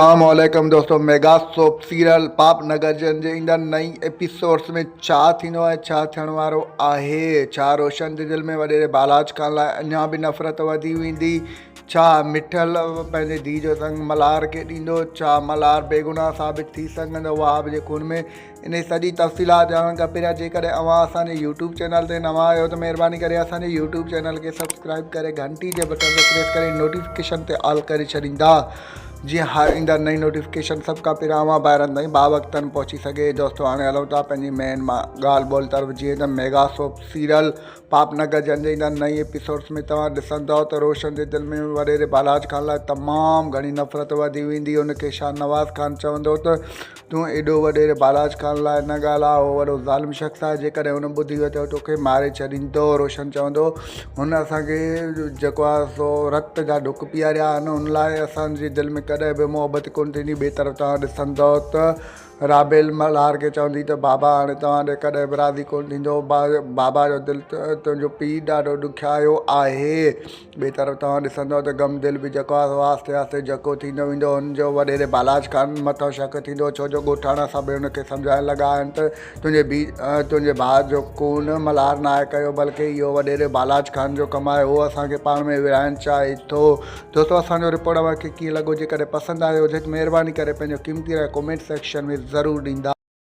السلام عليڪم دوستو ميگا سوپ سيريل پاپ نگر جن جي ايندڙ نئين ايپيسوڊس ۾ ڇا ٿيندو ۽ ڇا ٿيڻ وارو آهي ڇا روشن جي دل ۾ وڏيري بالاچ خان لاء اڃا به نفرت وڌي ويندي ڇا مٺل پنهنجي ڌيء جو سڱ ملهار کي ڏيندو ڇا ملهار بيگناهه ثابت ٿي سگهندو وهاب جي خون ۾ انهي سڄي تفصيلات ڄاڻڻ کان پهريان جيڪڏهن اوهان اسان جي يوٽيوب چينل تي نوان آهيو ته مهرباني ڪري اسان جي يوٽيوب چينل کي سبسڪرائب ڪري گهنٽي جي بٽڻ تي پريس ڪري نوٽيفڪيشن تي آل ڪري ڇڏيندا جيئن هر ايندڙ نئين نوٽيفڪيشن سڀ کان پهريان اوهان ڀائرن تائين باوقتن پهچي سگهي. دوستو هاڻي هلون ٿا پنهنجي مين ڳالهه ٻولهه طرف جيئن ته ميگا سوپ سيريل پاپ نگر جن جي ايندڙ نئين ايپيسوڊس ۾ توهان ڏسندؤ ته روشن جي دل ۾ وڏيري بالاچ خان لاء تمام گهڻي نفرت وڌي ويندي. هن کي شاهنواز خان چوندو ته تون ايڏو وڏيري بالاچ خان لاء نه ڳالهاء، هو وڏو ظالم شخص آهي، جيڪڏهن هن ٻڌي ويو ته توکي ماري ڇڏيندو. روشن چوندو، هن اسان کي جيڪو آهي سو رت جا ڍڪ پياريا آهن، ان لاء اسان جي دل ۾ ڪڏهن به محبت ڪونه ٿيندي. ٻئي طرف توهان ڏسندؤ ته رابيل ملهار کي چوندي ته بابا هاڻي توهان ڏي ڪڏهن به راضي ڪونه ٿيندو. بابا جو دل تنهنجو پيء ڏاڍو ڏکيايو آهي. ٻئي طرف توهان ڏسندؤ ته غم دل به جيڪو آهي سو آهستي آهستي جهڪو ٿيندو ويندو. هن جو وڏيري بالاچ خان مٿان شڪ ٿيندو ڇو جو ڳوٺاڻا سڀ هن کي سمجهائڻ لڳا آهن ته تنهنجي بي تنهنجي ڀاء جو خون ملهار ناهي ڪيو بلڪه اهو وڏيري بالاچ خان جو ڪم آهي. هو اسان کي پاڻ ۾ ورهائڻ چاهي ٿو. دوستو اسان جو رپورٽ اوهان کي ڪيئن لڳو جيڪڏهن پسند آيو هجي ته مهرباني ڪري پنهنجو قيمتي راء ڪمينٽ سيڪشن ۾ ضرور ڏيندا.